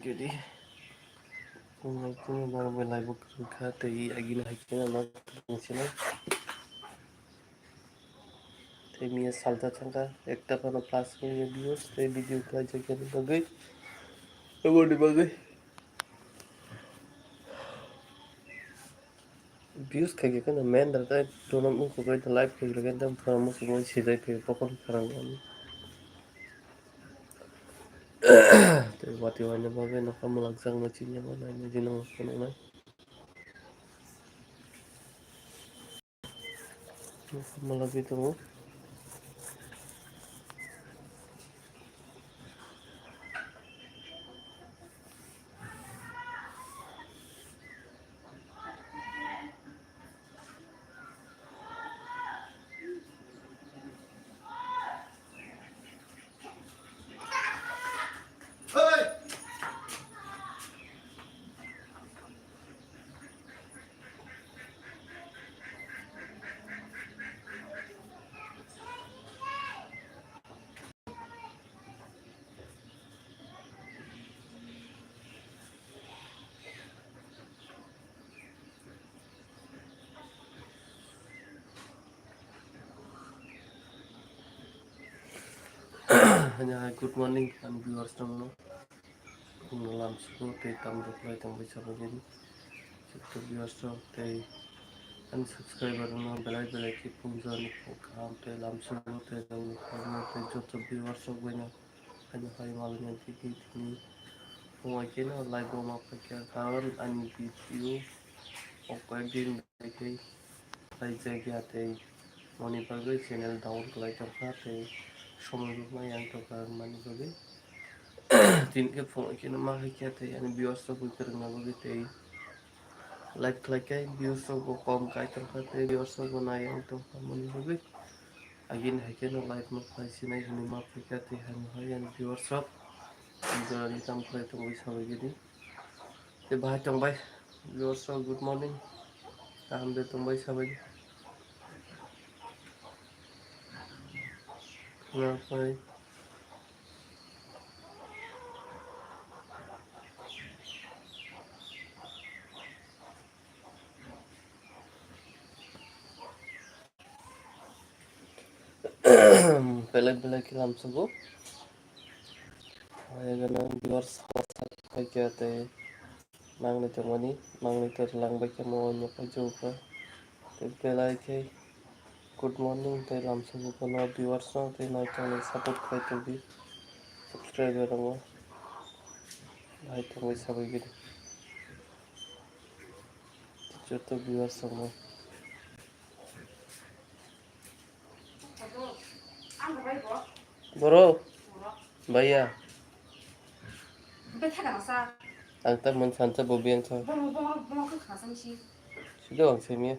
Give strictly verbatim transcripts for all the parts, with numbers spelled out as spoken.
Jadi, kung hai kung bar bai live o kwrwng kha, tei agini hai khe no ma kwrwng sino. Tei miya salta thangkha, ekta phano plus million views, tei video khlaijak yani bagwi, aboni bagwi. Views khai khe kheno main da tei tono mukhungwi live khai khe tei phano muchungwi sijai phaio, pokol kharang ani. Tei watwi waina bagwi nokha mwlakjakno chini abo naina dino phunuknai. Nokha mwlagwi tongo. Hanya hai, good morning, ani viewers rokno. Khumno lamsugo tei tamrok lai tongbai sabagini. Joto viewers rok tei ani subscriber rokno belai belai khe punjani kaham tei lamsugo tei rokni khorokno tei joto viewers rok baino. Ani hai malanya tiki tini phungai khe no live o ma phaikha, karon ani video o koi din bai khe khlaijakya tei moni bagwi channel down khlai tongkha tei somoi rwma yang tongkha mani bagwi. Tini khe phungai khe no ma phaikha tei ani viewers rok bai kwrwngna bagwi tei live khlai khe views rok bo kom kai tongkha tei viewers rok bo nai yang tongkha mani bagwi. Agini hai khe no live no khlai sinai hinwi ma phaikha tei hani hai ani viewers rok. Jora ni tam khlai tongwi sabai gini. Tei bahai tongbai. Viewers rok, good morning. Kaham de tongbai sabai. Khna phai. Belai belai khe lamsugo. Hai gana viewers hosa khaikya tei mangni tongmani, mangni tei langbai khe mo nokha jokha. Tei belai khe good morning tei lamsugo kono viewers no tei naitok ni support khai tongdi subscriber rokno. Hai tongwi sabai gidi joto viewers rokno. Boro, baya. Ang ta mon sansa bo biang sa. Sido ang semiya.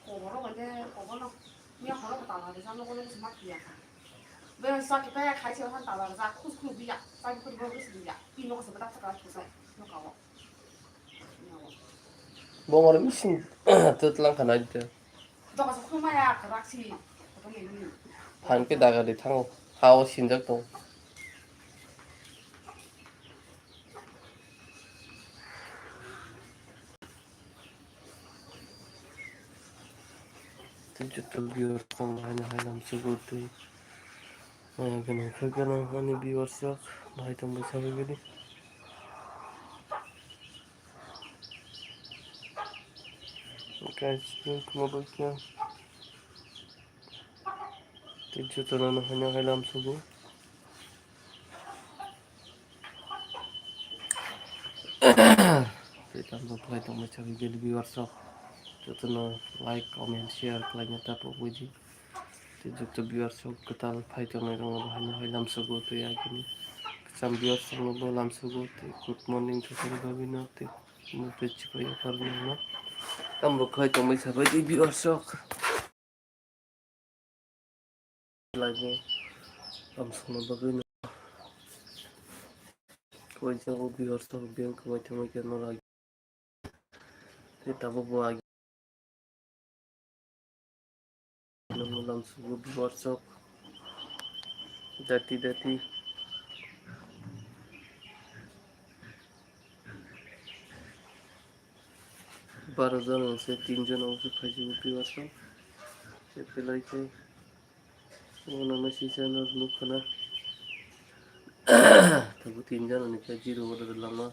Koboro bai de, koboro no, miya horo ko tala de, jalo ko logo sima kiya ka. Be sa kita ya khai se han tala ja, khus khus biya, sa ko ko logo sima biya. Pino ko se bata ka khus no ka wo. Bongor missing tut lang khana ite. Doka se khuma ya ka raksi. Phan ke daga de thango. Hao sinjak tong. Tei joto viewers rok hai no hai lamsugo tei maya gwnang khe gwnang ani viewers rok bahai tongbai sabai gidi. Guys, welcome back. Tei jotono no hai no hai lamsugo. Tei tambo khlai tongmani sabi gili viewers rok. Jotono like, comment, share khlaina tapo buji. Tei joto viewers rok kwtal phai tongnai rokno bo hai no hai lamsugo tei agini kwcham viewers rokno bo lamsugo tei good morning jotono bagwino tei mukti chikoi yakarno tambo khlai tongmani sabai tei viewers rok. Live o lamsokna bagwi no koi jago viewers rok beng kwmai thangwi khe no lagi tei tabuk bo agi. Lamsugo viewers rok. Dati dati. Baro jona se tin jona se phaisio viewers rok. Se belai khe. Omo no message no nukho na. Tabuk tin jona ni khe zero order lama.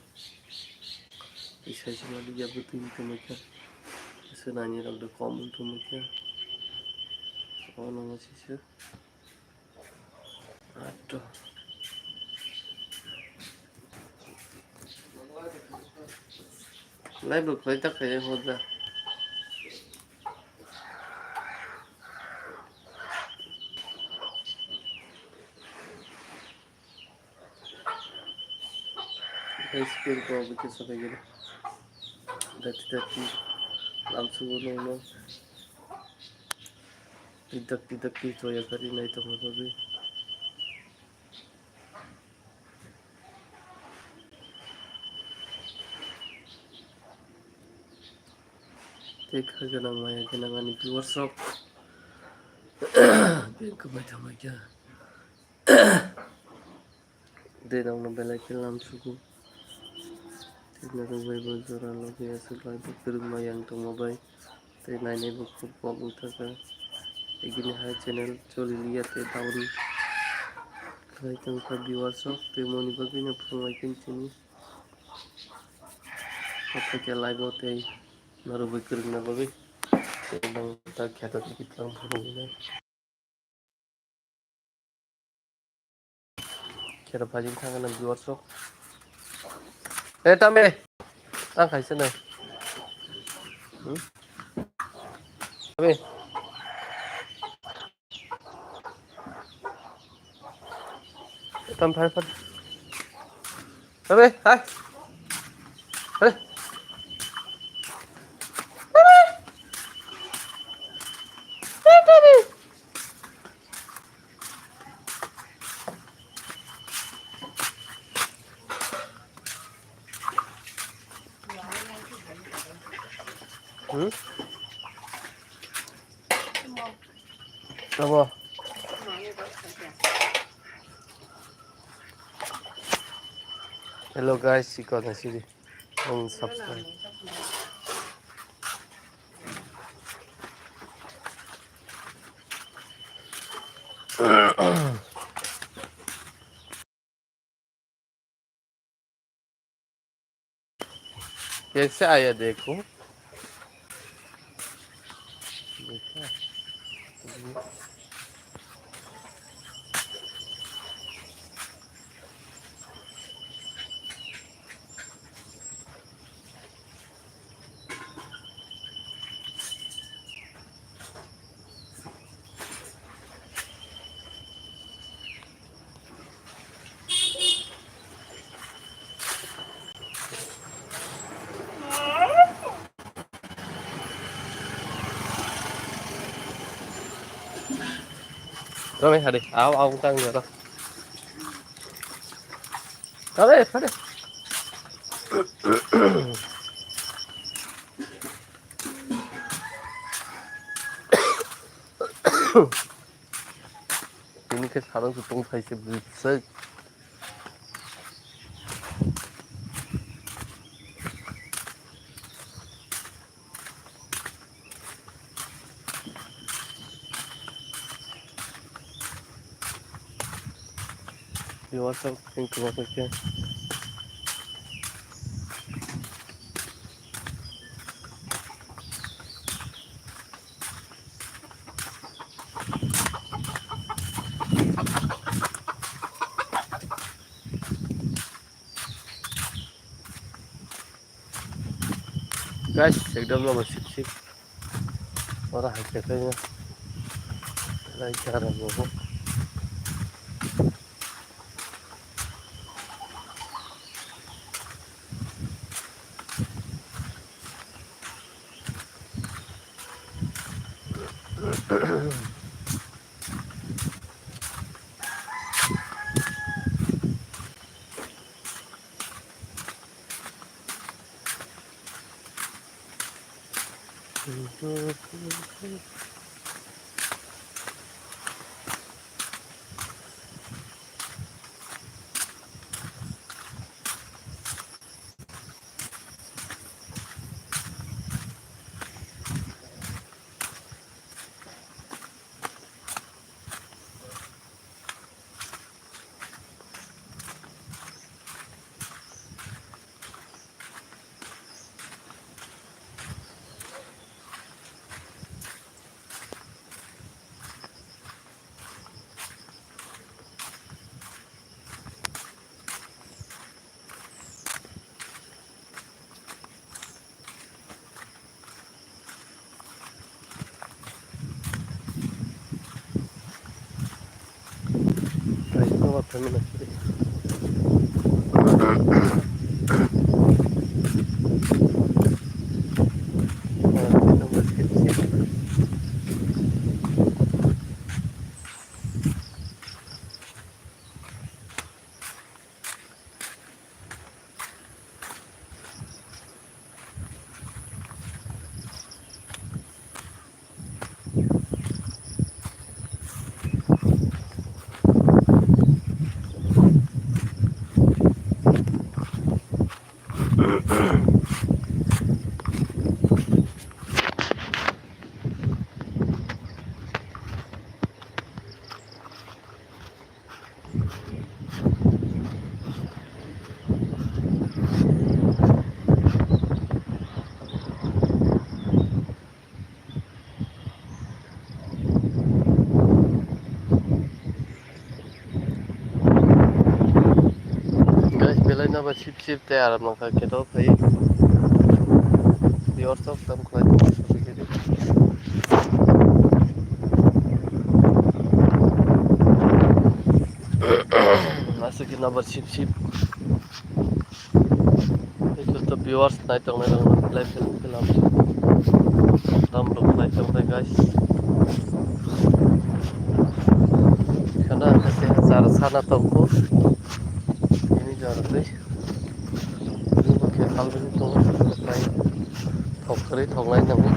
Isa isa ma liya bu tin tongmai kha. Isa nani rok do kom wng tongmai kha. Omo no message. Ato. Live rok khlai ta khlai ya hoda. High school ko bikhe sabai gini. Dati dati lamsugo nongno. Tidak tidak di joya kari nai tongma bagwi. Tei kha gwnang maya gwnang ani viewers rok. Beng kwbai tongmai kha. Tei rokno belai khe lamsugo. Tei norok bai bo jora logi aswk lai bo kwrwngma yang tongma bai. Tei nainai bo khub kok wng thangkha. Tei bini hai channel choli liya tei down khlai tongkha viewers rok. Tei moni bagwino phunglai khe chini. Haphai khe live o tei norok bai kwrwngna bagwi. Tei bang ta kheto tiki tlang phunuknai. Kera phajing thangna viewers rok. Eh, tame. Ang kaisa nai. Hmm? Tame. Tam phai phai. Tame, hai. Hai. Tame. Tame. Hmm? Abo. Hello guys, si kona sidi. Ang subscribe. कैसे आया देखो। देखा? Rami hari, aw aw tang jaro. Kare, kare. Tini khe sarang se tong thai se bwswk. Viewers rok thank you, okay. Guys, ekdom lama sip sip. Ora hai se khe lai chara bo. Guys, belai no ba sip sip tei aram nang kha khe to phai. Dior sok tam khlai tong kha khe. Aswk khe no ba sip sip. Joto viewers nai tongnai rok no belai belai khe lam. Tam rok nai tongnai guys. Khana khe jar sana tongkho. Ini jar tei. Ini bo khe kal bini tongo. Thok kwrwi thok lai tongo.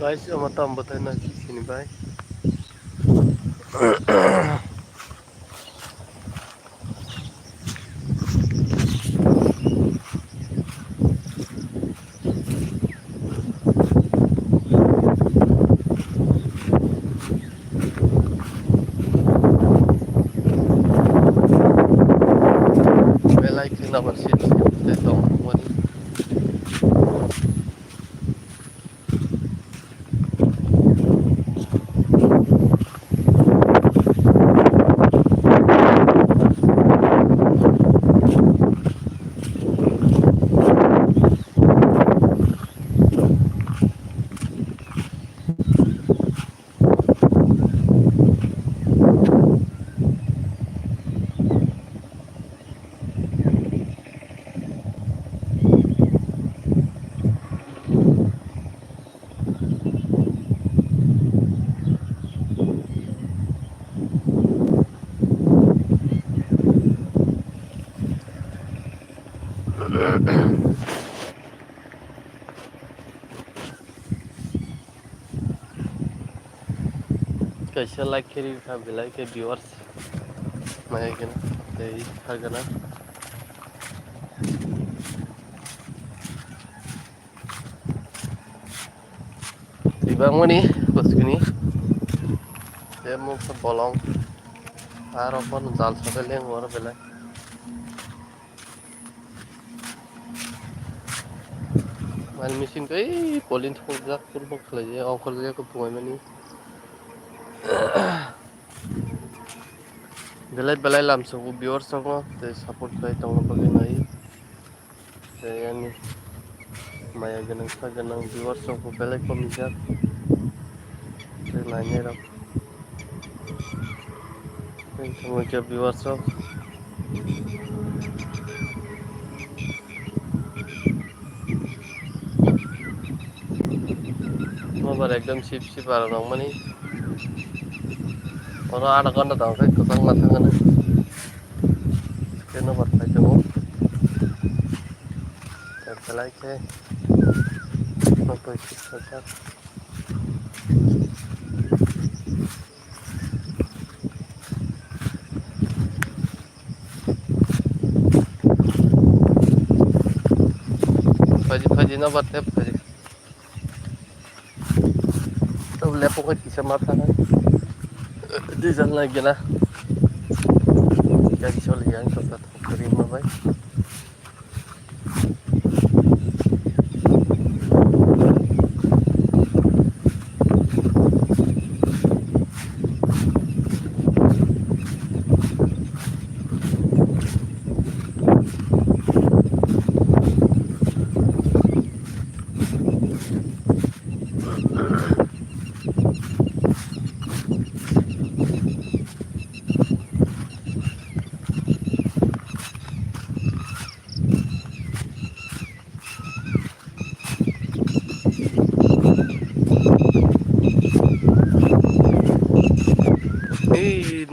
Guys, omo tamo bwthai na sini bai. Belai kheno bo sip sip tei tongmani. Kaisa like khe rikha belai khe viewers maya gana tei sagana. Twi bangmani bwskini tei mungsa bolong aro phano jal sabai lengo oro belai. Mani machine tei polin thokjak purbo khlaijak ongkhorjak pungmani. Belai belai lamsogo viewers rokno tei support khlai tongna bagwi nai. Tei ani maya gwnang sa gwnang viewers rok bo belai kom rijak. Tei nainai rok tei thangwi khe viewers rok. Mobar ekdom sip sip aro nangmani. Oro adha ghonta tong khe kwchangma thangani. Khe nobar phai tongo. Belai khe nokbai sip sajak. Phaidi phaidi nobar tep phaidi. Tabuk lepo khe kisa ma thangkha. Diesel nai gena. Gari choli yang kota thok kari ma bai.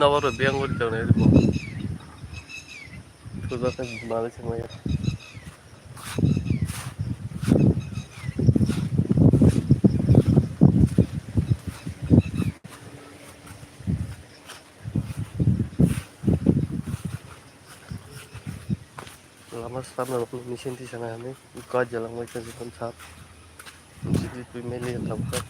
Nabo rw biyang gori tongnai rw bo. Thujak khe malai se maya. Lama swnamna rokni machine tisana hinwi gaj jalangbai khe jikon sak. Jikri twi meli tabukha.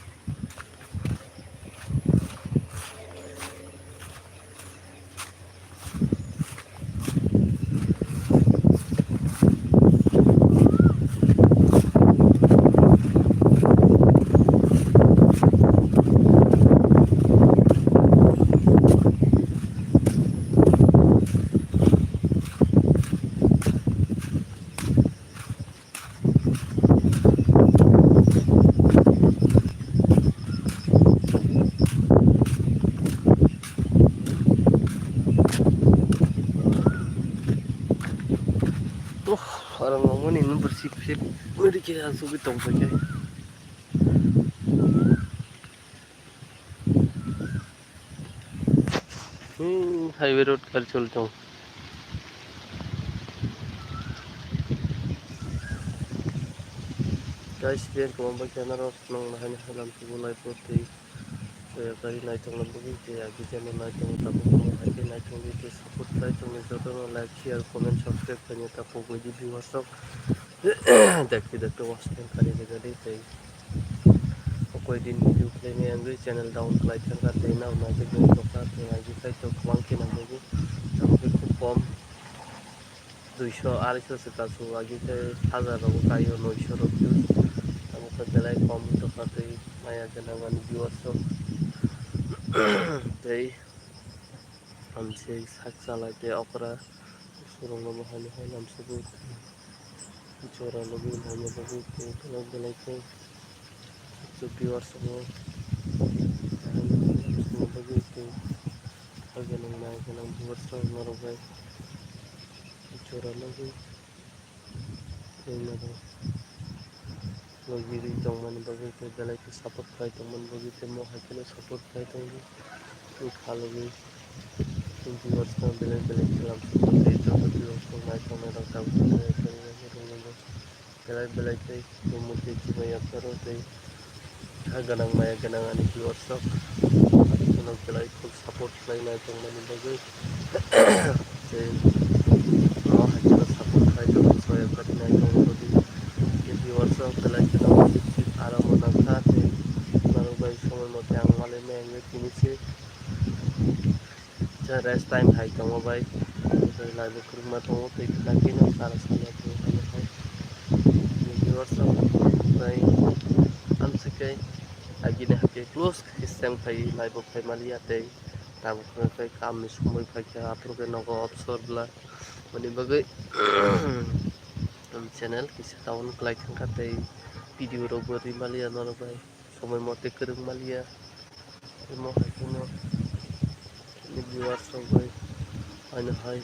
Tuh, orang ngomongin bersih-bersih, udah dikira sugi tong pakai. Hmm, highway road kar chol tong. Guys, biar kau ambil camera, nang nahan halam tu mulai putih. Saya kari naik tong lampu ni, saya lagi jaman naik tong lampu ni, lagi naik tong di, support naik tong di, joto no like, share, comment, subscribe, kanya tapu goi di viewers rok. Dakti dakti watch time kari ni gari, tei. Okoi din video khlaimani ang channel down khlai thangkha tei nang naijak nai tongkha tei naijak khai tok kwbang khe nang nukgo. Tabuk khe khub kom duiso araiso se kasu agi khe hajar rogo kaio noiso rok views. Tabuk khe belai kom wngtongkha tei maya gwnang ani viewers rok tei hamsik sak chalai tei okra. Surungno bo haino hai lamsogo. Jora logi naina bagwi tei belai belai khe viewers rokno bagwi tei kha gwnang nai gwnang viewers rok norok bai jora logi nangma bagwi. Logi ri tongmani bagwi tei belai khe support khlai tongmani bagwi tei mo hai kheno support khlai tongo. Wngkha logi viewers no belai belai khe lamsukgo tei joto viewers rok naithoknai rok tabuk belai belai khe rwngmani belai belai khe tumung tei chimai yapharo tei kha gwnang maya gwnang ani viewers rok. Jotono belai khub support khlainai tongmani bagwi tei o hai kheno support khlai tongo soya khatinai tongmani bagwi. Tei viewers rok belai kheno sip sip aramo nangkha tei norok bai somoi mote ang malai maya wngwi tini se rest time hai tongo bai. Tei live o kwrwngma tongo tei khwnakhe no chara sanya tongwi hai hai. Viewers rok bai amsike agini hakhe close khe sem khai live o khai maliya tei tabuk khai kaam ni somoi phaikha aphuru khe nogo obsor bwla. Mani bagwi channel kisa down khlai thangkha tei video rok bo ri maliya norok bai somoi mote kwrwng maliya. Omo hai kheno viewers rok bai haino hai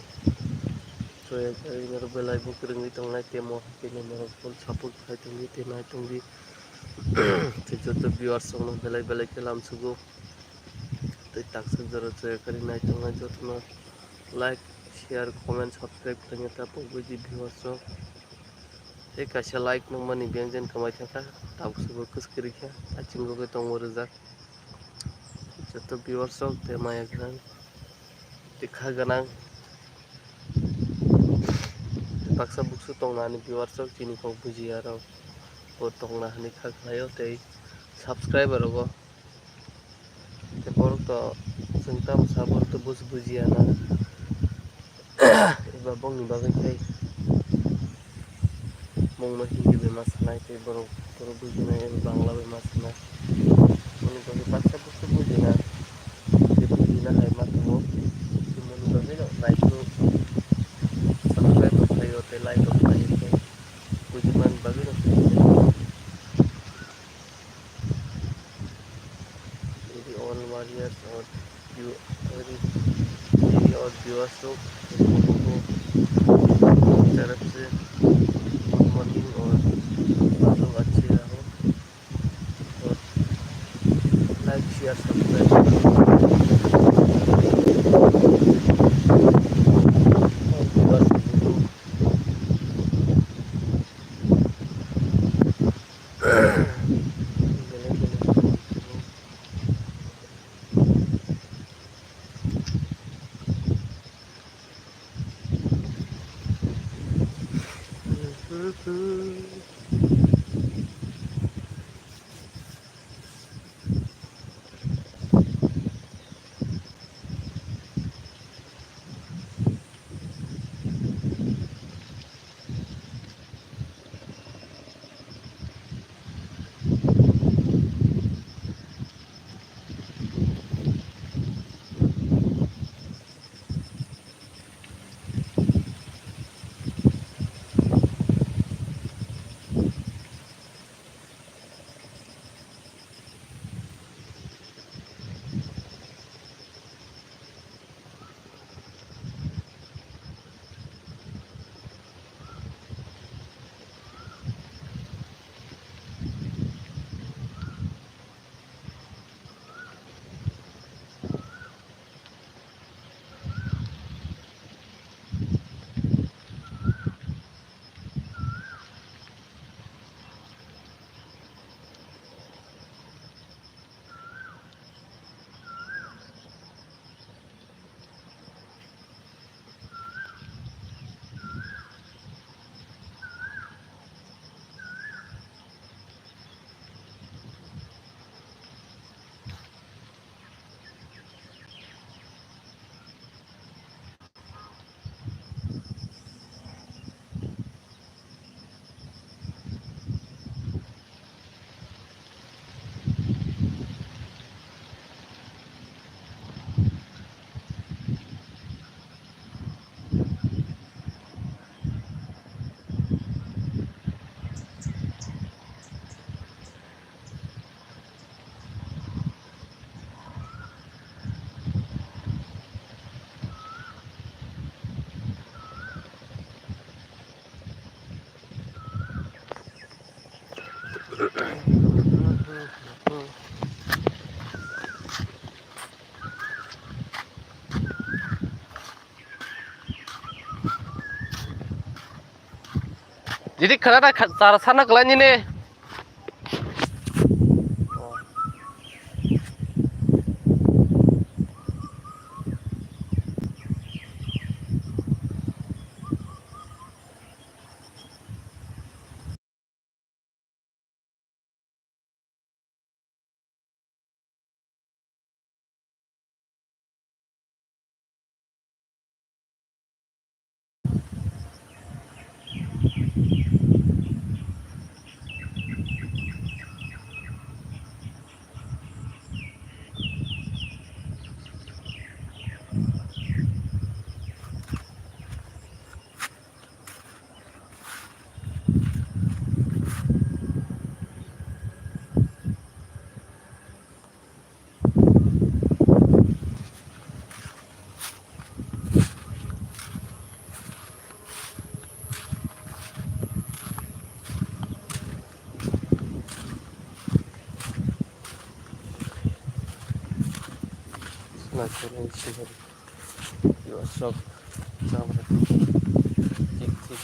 soya khe norok belai bo kwrwngwi tongnai temo hai kheno norok full support khai tongdi tei nai tongdi. Tei joto viewers rokno belai belai khe lamsugo. Tei taksa jora soya khe nai tongnai jotono like, share, comment, subscribe khaina ta pogwi di viewers rok. Tei kaisa like nangmani bengjen kamai thangkha tabuk subo kwskwrwi khe achingo khe tongo rijak. Joto viewers rok tei maya gwnang tei kha gwnang baksa buksu tongnani viewers rok chini kok bujiya rok bo tongna hinwi kha khlaio tei subscriber rogo tei borok to chwng tamo sa borok to buji bujiya na. Eba bongni bagwi khai mungno Hindi bai ma sanai tei borok, borok bujinai eba Bangla bai ma sanai. Moni bagwi baksa buksu bujina, tei bujina hai ma tongo. Moni bagwi no like rok, subscribe rok khlaio tei like rok khlaio tei bujimani bagwi no khlaio. Maybe all warriors or you, maybe, maybe all viewers लोग, तुम लोगों को तरफ से good morning और आप लोग अच्छे रहो और like share subscribe. Jadi khana da kha-, chara sana kwlai nini. Yo, sok. Tik, tik.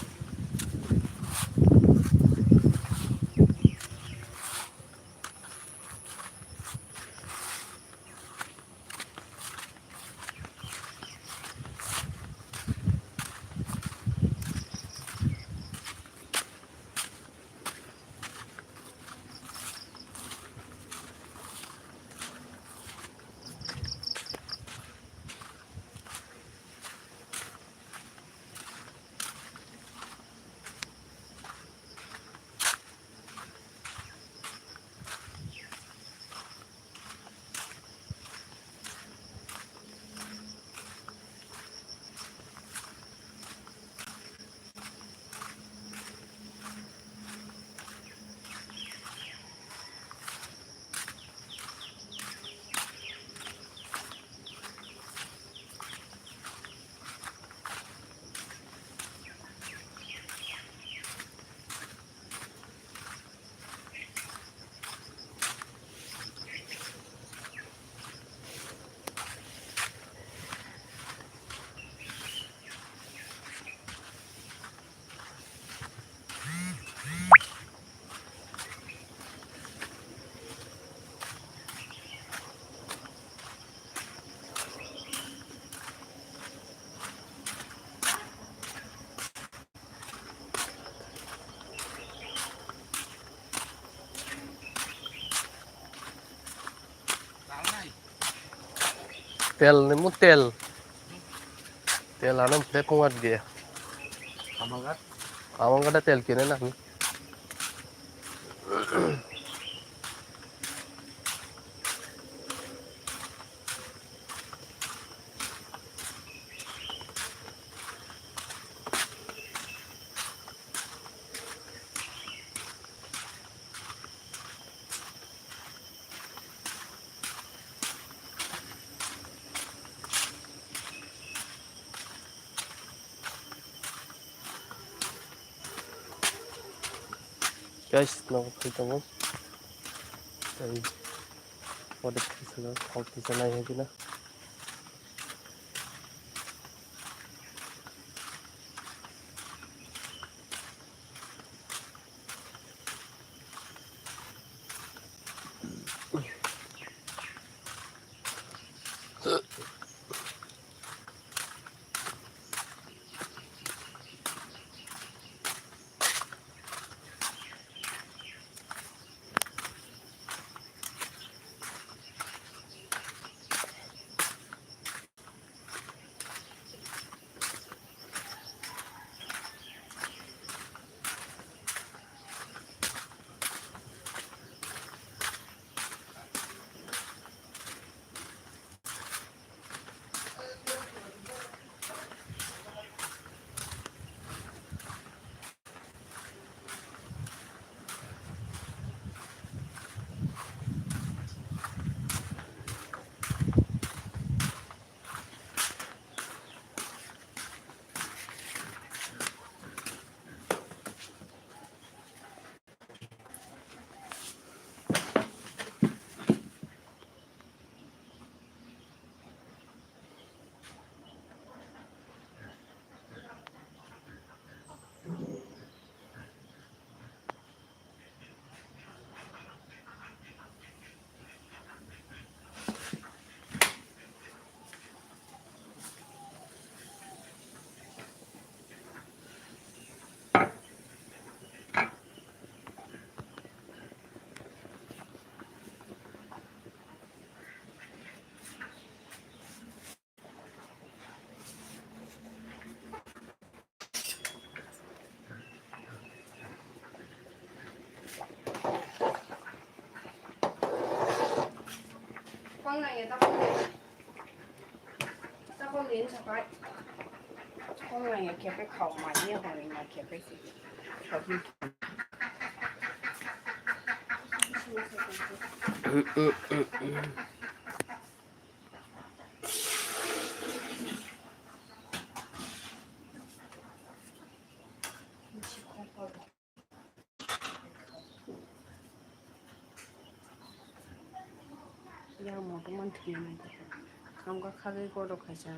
Tel ni mo tel. Tel ano ple kung at ge. Amang gada tel kene na. Guys, nogo phai tongo. Tei order kisa, kok kisa nai hai khe na. Kong nang ya, tapon din. Tapon din sakai. Kong nang ya, kepe khao mai ya, hoi na kepe si. Yang moto man thwina nai khe. Khamkha khagwi kodo khaisa.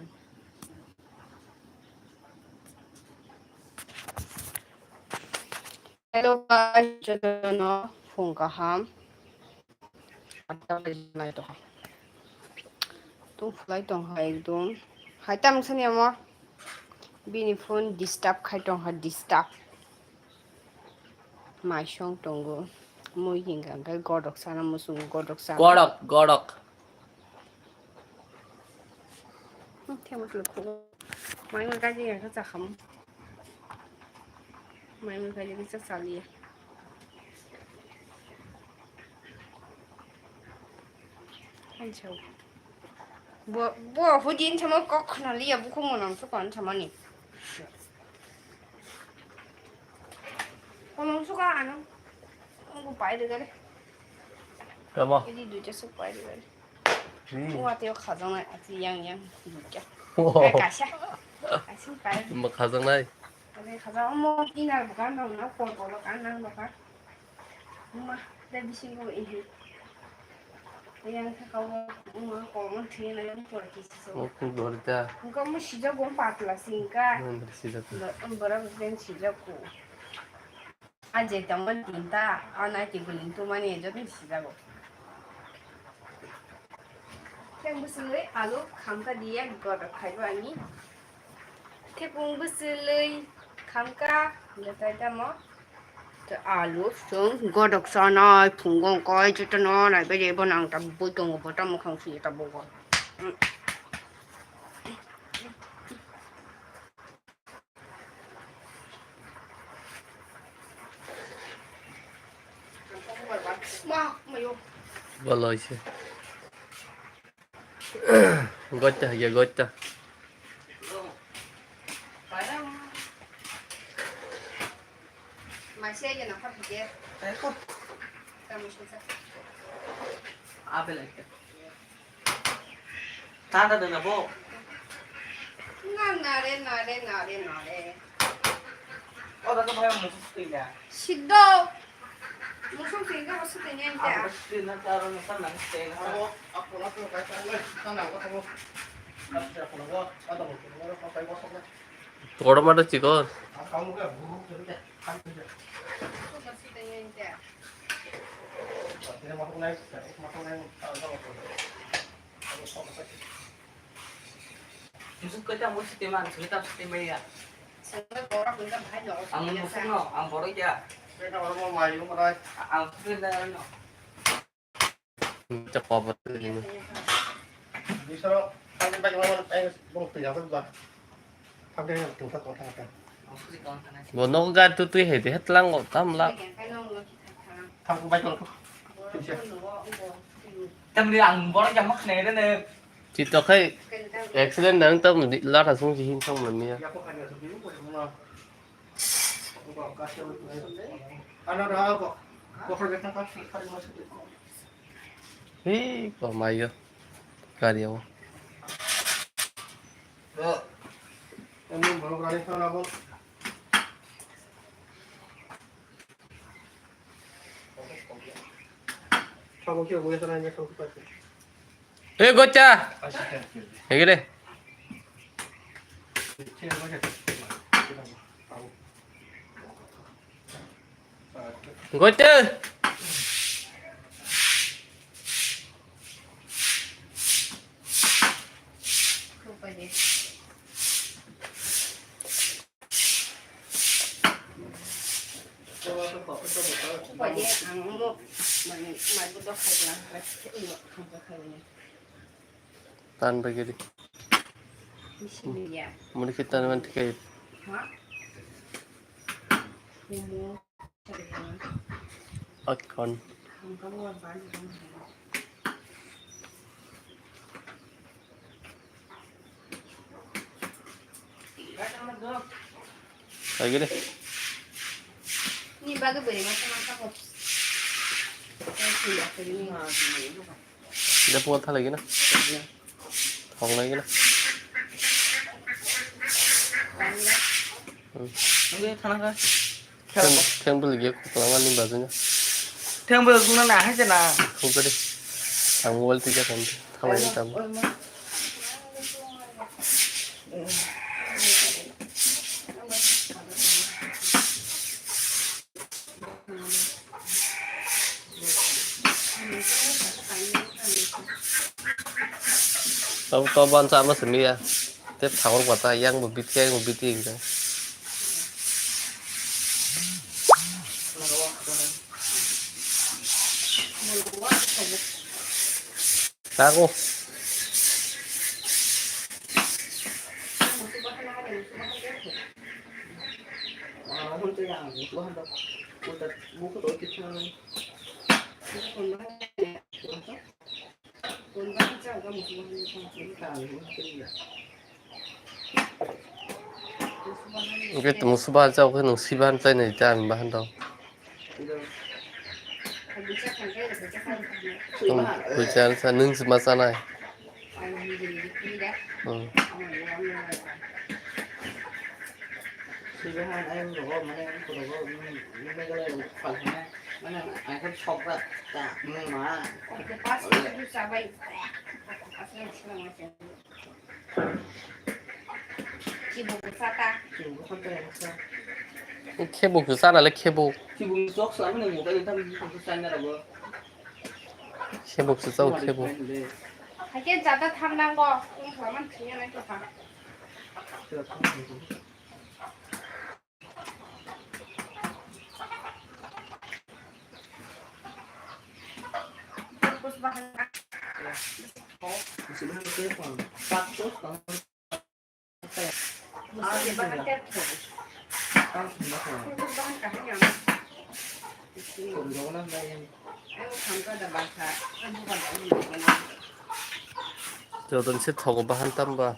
Hello guys, jotono phung kaham. Atta baji nai tong. Tung phulai tong hai ekdom. Hai tam sani amo. Bini phone disturb khai tong ha, disturb. Mai song tongo. Mui hinga hingke godok sana musung godok sana. Godok, godok. Hmm, thema tulu khugo. Mai mui kaji hingke chakhamu. Mai mui kaji kisa chaliya. Hancho. Bo, bo hujin chamo kok khna liya bukhung monam sukon chamani. Komong suka ano. Ang ko pai de gare. Tamo. Ini duita suk pai de gare. Hmm. Wa teo khajang nai ati yang yang duita. Wow. Ai kaisa. Kaisa pai. Mo khajang nai. Ane khajang mo inar bukan dong na pol pol kan nang doka. Ma, da bisingo ihi. Yang ka kawo mo ko mo thina yang por kisi so. Mo ku gorda. Ko mo sija go patla singka. Mo sija ku. Bara ben sija ku. Aje tamo tinta, ana ki guling tu mani ejo ni sijago. Thek bwswlwi alu khamkha diya goda khaibo ani. Thekung bwswlwi khamkha, betai tamo. To alu song godok sanai phungo koi jotono nai bede bo nang ta bui tongo bo tamo khang si ta bo. Baloise. Gotta hage gotta. Maise ya na hage. Apple aike. Tanda dana bo. Na, na re, na re, na re, na re. O da to bhai musu sui na. Siddo. Musu sui ka musu sui na. Ang sui na taro na sana sui na. Abo, apo na to kai kai na sana ko to. Apo na ko, ato ko ko ko ko ko. Toro mata chikon. Ang ka mu ka buru ke ke. Musu sui na. Musuk kata musuk teman, sukita musuk teman ya. Ang musuk no, ang borok ya. Ang musuk no. Cakap apa tu ini? Bo nogo gari tu twi hai de, hetlang go tam la. Tamni ang borok jama khnai rene. Chito khai accident nang tam di la thasung si hin thang mania. Hi ko mayo gari o. Hey, gocha. Hegede. Gocha. Tan bagiri. Muli kita naman tikai. Akon. Lagi deh. Ini bagi beri macam apa kok? Dia pun tak lagi nah. Thong lagi na. Nang thana ka. Theng bel ge ko lang ani bazanya. Theng bel guna na hai jana. Thong ka de. Ang mobile tija kan. Thang lagi tam. Tau tau ban sa ma simi ya. Te thawar kwta yang bo biti yang bo biti ingka. Tako. Oke, tong suba chao khe nung siba han chai nai ta ang bahan rok. Tong bui chan sa nung sima chanai. Hmm. Khebo kwsa ta. Khebo kwsa na le khebo. Khebo ni chok sa mani mobile tam ni chok sa na rabo. Khebo kwsa chao khebo. Haikhe jata tham nango. Kung khlaman khiya nai to kha. Jotono se thogo bahan tamba.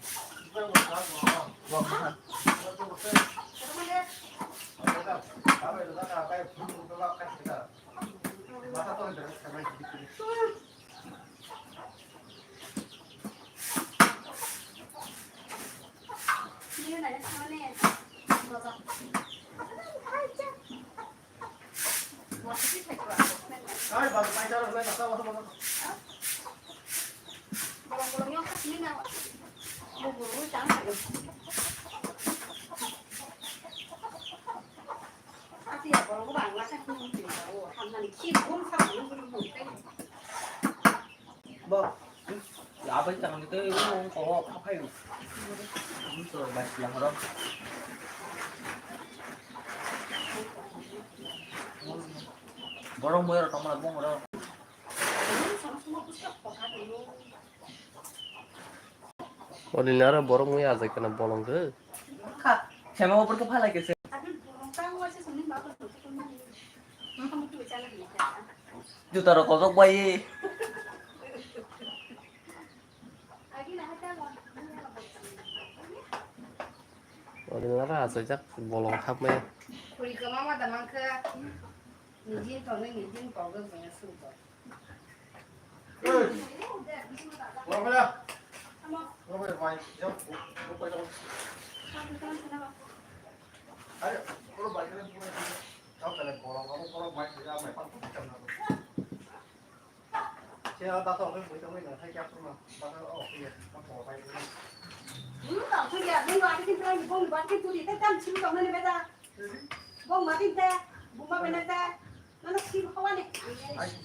Bo, labai tang ni tei o ko kha phai. Ni to bai sila horo. Borok moyar tongma bong horo. Ori nara borok mui ajai kana bolong ke. Kha, sema upor ke phalai ke se. Juta rok kosok bai. Ori nara ajai jak bolong thap mai. Khuri kama ma damang kha. Nijin tongnai nijin kogak banya sugo. Bong ma tin te, buma bene te, nana sim hawa ni. Ani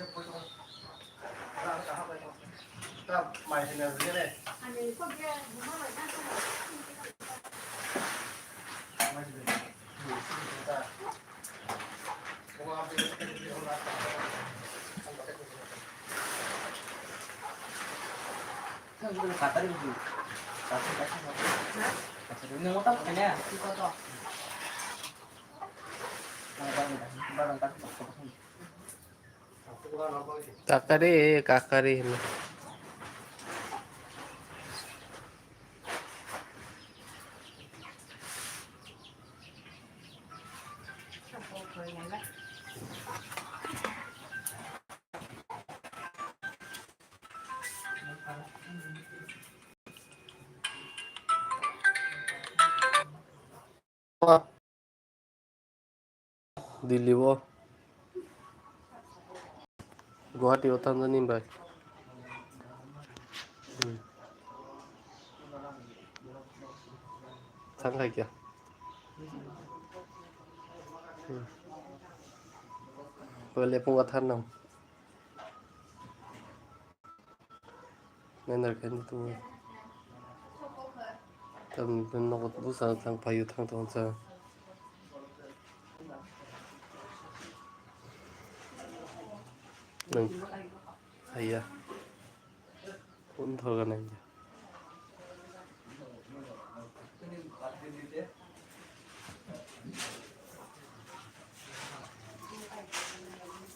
ko ge buma bai na. Katari gitu. Katari, katari. Katari. Ini mau tahu kan ya? Kita tahu. Kakari, kakari hino. Delhi o. Guwahati o thangjani bai. Hmm. Thang khai kya? Hmm. Pwla phungo tharnang. Nai narwkhe nw tongo. Tamni nogo bwsa thang phaio thang tongo cha. Nwng haiya. Phone thorga nai.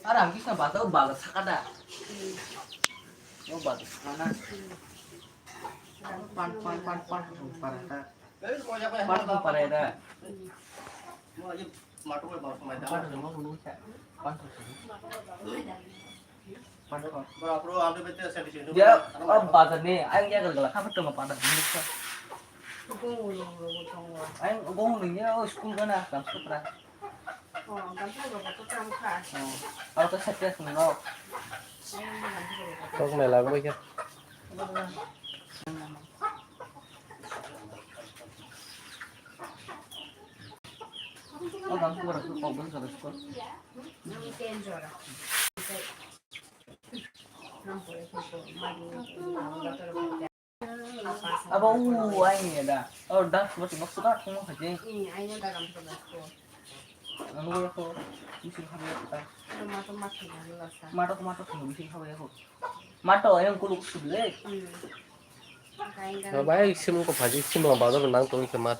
Ara ang kisa bata o bata saka da. O bata saka na. Pan, pan, pan, pan, para da. Pan, para da. Ya, oh, bazar ni, ayang ya gala, kamu tengah pada ni. Ayang gong ni ya, oh, school kana, kamu sutra. Oh, kamu sutra, kamu sutra. Oh, kalau tu setiap semua. Kok melang baik ya? Abo u ai ni da. Oh, dance mo timo suka thong mo khaje. Ano ko ko. Isi khabe ta. Mato mato thong mo isi khabe ko. Mato ayang kuluk suble. Bai sim ko phaji sim bazar nang tong khe mat.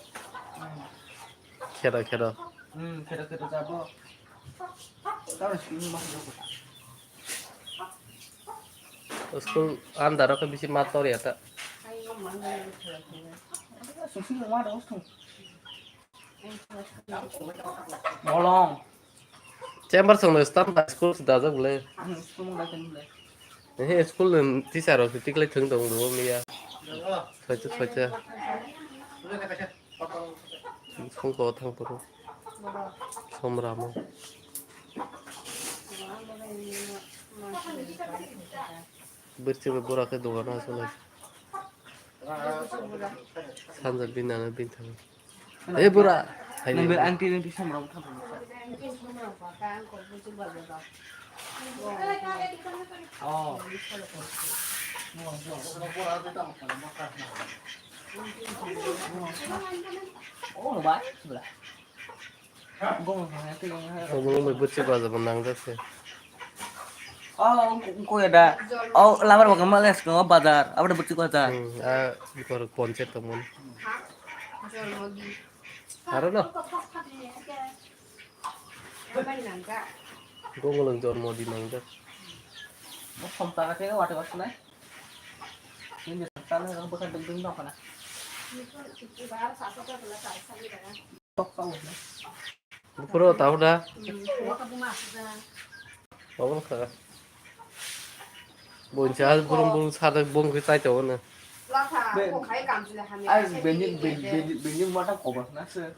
Kheda kheda. Hmm, kheda kheda jabo. Tao sim mas jabo. School andar khe bisi ma tor ya ta. Bolong. Chamber song no stam ba school da jak le. Ang school mung da ken le. Eh, school ni teacher rok tiklai thung tong do miya. Soita soita. Songko thang phuru. Somramo. Birchi bai bura khe dogan aswk lai. Sanja binana bintang. Eh, bura. Haini. Nang ber angti nang tisam rok thang. Oh. Oh, bai, bura. Obo wngkha tei wngkha. Obo wngkha bwswk bazar bo nangjak se. Oh, wngkha da. Oh, labar bo kwma le swkango bazar. Abo de bwswk bazar. Hmm, a borok ponchayat tongmani. Aro no. Gongolong jormo di nangjak. Bo khom tara khe wate wate nai. Nini tala rang bwkha dwng dwng nokha na. Tok ka wona. Buphuru tao da. Obo kha. Bonsa burum burum sa da bong khe chai tao na. Be-, ai benjing, ben-, benjing, benjing mata kobor na se.